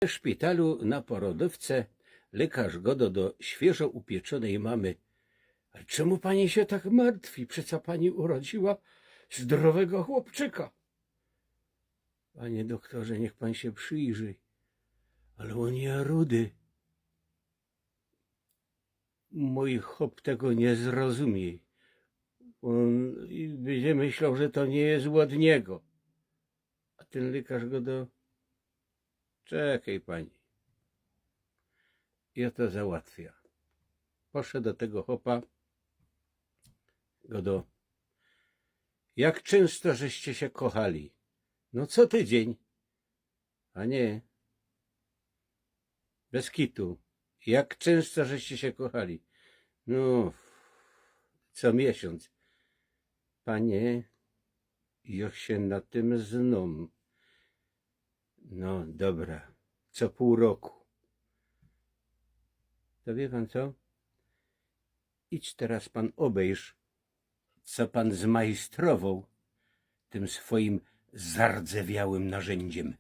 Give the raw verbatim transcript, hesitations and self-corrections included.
W szpitalu na porodowce lekarz godo do świeżo upieczonyj mamy: „A czemu pani się tak martwi? Przeca pani urodziła zdrowego chłopczyka”. „Panie doktorze, niech pan się przyjrzi, ale on je rudy”. „Mój chłop tego nie zrozumie. On i będzie myślał, że to nie jest od niego”. A ten lekarz godo: „Czekej pani. Ja to załatwię”. Poszedł do tego chłopa, godo: „Jak czynsto żeście się kochali?” „No co tydzień”. „A nie, bez kitu. Jak czynsto żeście się kochali?” „No, co miesiąc”. „Panie, ja się na tym znam”. „No dobra, co pół roku”. „To wie pan co? Idź teraz pan obejrz, co pan zmajstrował tym swoim zardzewiałym narzędziem”.